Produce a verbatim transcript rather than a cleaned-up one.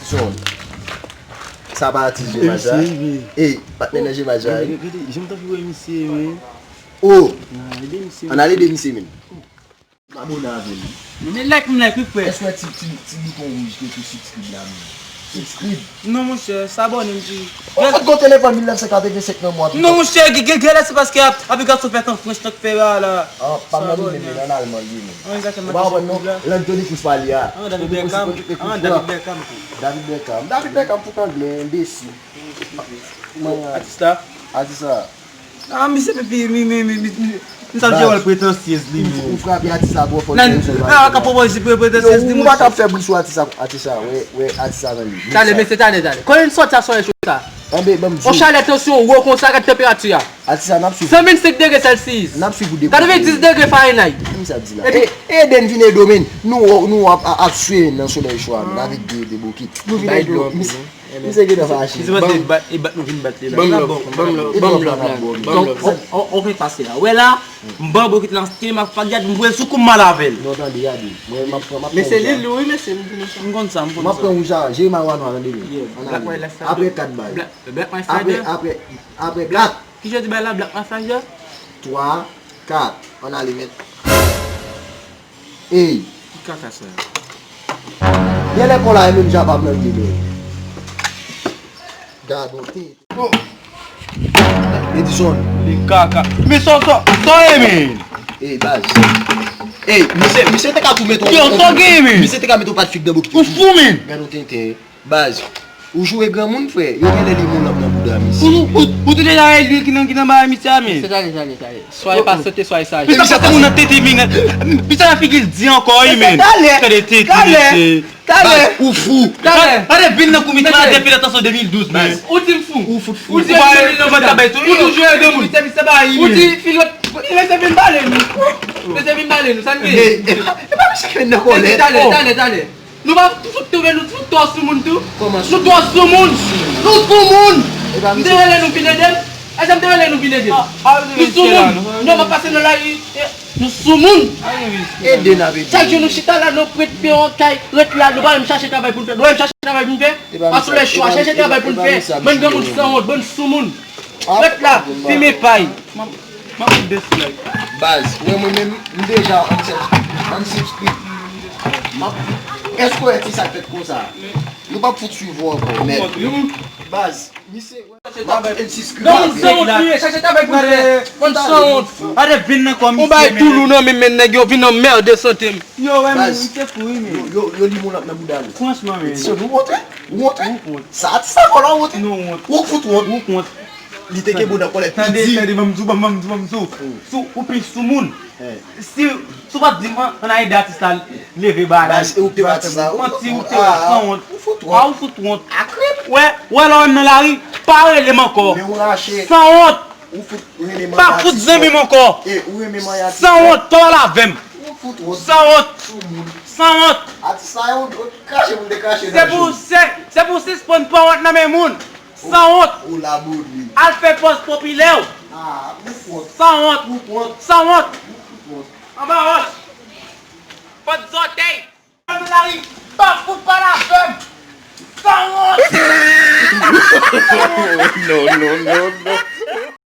Son. Sa pa atis Jemaj la. Ey, patnè nan Jemaj la, wi. Gade, gade, jan m t anvi wè misye, men. Oh! Ann al ede misye, men. M abòne avè l. Men like m like wi frè. Èske w wè ti, ti, ti bouton wouj ki ekri subscribe la menm? Subscribe. Non monchè, s abòne m di. Ou fout gon telefòn mil nèf san katrevensenk nan mwa. Non monchè, gen, gen, gen lè se paske ap, aplikasyon fèt an Frans tank fè a la. Ah, pa m nan li menm, men an Alman li menm. Ou pa konprann non? Lang Toni Kroos pale a. Ah, David Beckham. Ah, David Beckham. David Beckham. David Beckham fout anglè, enbesil. Atis la. Atis la. Ah, misye, mi, mi, mi, mi, mi, mi, mi sa l jere l pretansyez li menm. Ou frape atis la twò fò. Nan, nan, ka pwopoze pre-, pretansyez li, ou pa ka fè bri sou atis la, atis la, wè, wè, atis la nan li. Talè, mesye, talè, talè. Kòman n sòti a sòlèy cho sa? Anben, ban m di w. On chalè tansyon wo konsa, gad tanperati a. Atis la, n ap swiv. San vennsenk degre Celsius. N ap swiv ou de. Katrevenndis degre Fahrenheit. Kisa ap di la? Epi e, Eden vin ede w, men. Nou, nou ap, ap, ap swe nan sòlèy cho a, men, avèk de, de bokit. Nou vin ede w. Misye gentan fache. Misye panse e bat, e bat nou vin bat li la. Ban m love, ban m love, ban m love la. Donk, on, on, on fè pase la. Wè la, m ban bokit lan, se m ap gad, m voye sou kou m al avè l. Non, tande, gade. Mwen, m ap pran, m ap pran wouj la. Men se li, wi, mesye, m di nou sa. M konn sa, m konn sa. M ap pran wouj la, Jeremiah Wano a, tande byen. Ann ale. Black White Lifestyle. Apre kat bay. Black, Black Lifestyle. Apre, apre, apre Black. Ki jodi bay la, Black Lifestyle? Twa, kat. Ann ale, mèt. Ey! Ki kaka sa? Gen lè kò la e menm jan pa blan li menm. Gad on tenten. Edison. Li kaka. Men sa, sa, sa e men? Ey, baz. Ey, misye, misye te ka tou mete on. Yo, sa gen men? Misye te ka mete on pat fig nan bokit. Ou fou men? Gad on tenten. Baz, ou joure granmoun, frè. Yo genlè limon lanp nan bouda misye. Ou, ou, ou te deja wè lwil ki nan, ki nan bagay misye a, men? Se tale, tale, tale. Swa e pa sote, swa e saje. Pita sa te moun nan tete, men. Pita sa figi l di ankò, wi, men. Tande tete, mesye. Talè. Baz, ou fou. Talè. Gade vin nan kou misye la depi nan tansyon de mil douz, men. Ou di m fou. Ou fout fou. Ou di m fou. Ou di fil lòt, mesye vin pale nou. Mesye vin pale nou. Sa n gen? E pa misye ki vin nan kòlèt. Talè, talè, talè. Nou pa fout twouve nou fout twò sou moun tou. Kòman sou moun? Nou twò sou moun. Nou sou moun. M te rele nou vin ede m. Èske m te rele nou vin ede m? Nou sou moun. Non, m ap pase nan lari. Nou sou moun. Ede n ap ede. Chak jou nou chita la, nou prete pye an kay, ret la, nou pa menm chache travay pou n fè. Nou pa menm chache travay pou n fè. Asou lè cho a, chache travay pou n fè. Bann granmoun sanwont, bann sou moun. Ret la, fimen pay. M ap, m ap met de sou lay. Baz, wè mwen menm, m deja unsubscribe. Unsubscribe. M ap, èske w wè ti sa k fèt konsa? Nou p ap fout swiv ou ankò, mèt. Baz, misye, wè. M ap unsubscribe. Granmoun sanwont nou ye, chache travay pou n fè. Bann sanwont. Gade vin nan kò misye. On bagay tou lou nan men m, men nèg yo vin anmède sante m. Yo, wè, men, misye fou, wi, men. Yo, yo, yo limon nan bouda nou. Franchman, men. Edison, nou wont, wi. Ou wont, wi. Ou wont. Sa, ti sa, vòlò, ou wont, wi. Nou wont. Ou fout wont. Ou wont. Li te gen bon nan kòlèt, li di. Tande, tande, ban m di w, ban m, ban m di w, ban m di w. Si w, si w pa t di m, si w pa t di m, an, an a ede atis la leve bagay la. Baz, e ou k te atis la. Manti, ou te sanwont. Ou fout wont. A, ou fout wont. Akrib. Wè, wè, lè w wè m nan lari, pa rele m ankò. Men ou rache. Sanwont. Ou fout renmen manyen atis la. Pa fout zanmi m ankò. E, ou renmen manyen atis la. Sanwont, pa pale avè m. Ou fout wont. Sanwont. Sou moun. Sanwont. Atis la, yon, yon krache pou l te krache nan jou. Se pou, se, se pou sispann pran wont nan men moun. Sanwont. Ou labou li. Al fè pòz popilè w. Ah, ou fwont. Sanwont. Ou fwont. Sanwont. Ou fwont. Anba wòch. Pòt zòtèy. Nan lari. Pa fout pale avè m. Sanwont. No, no, no, no.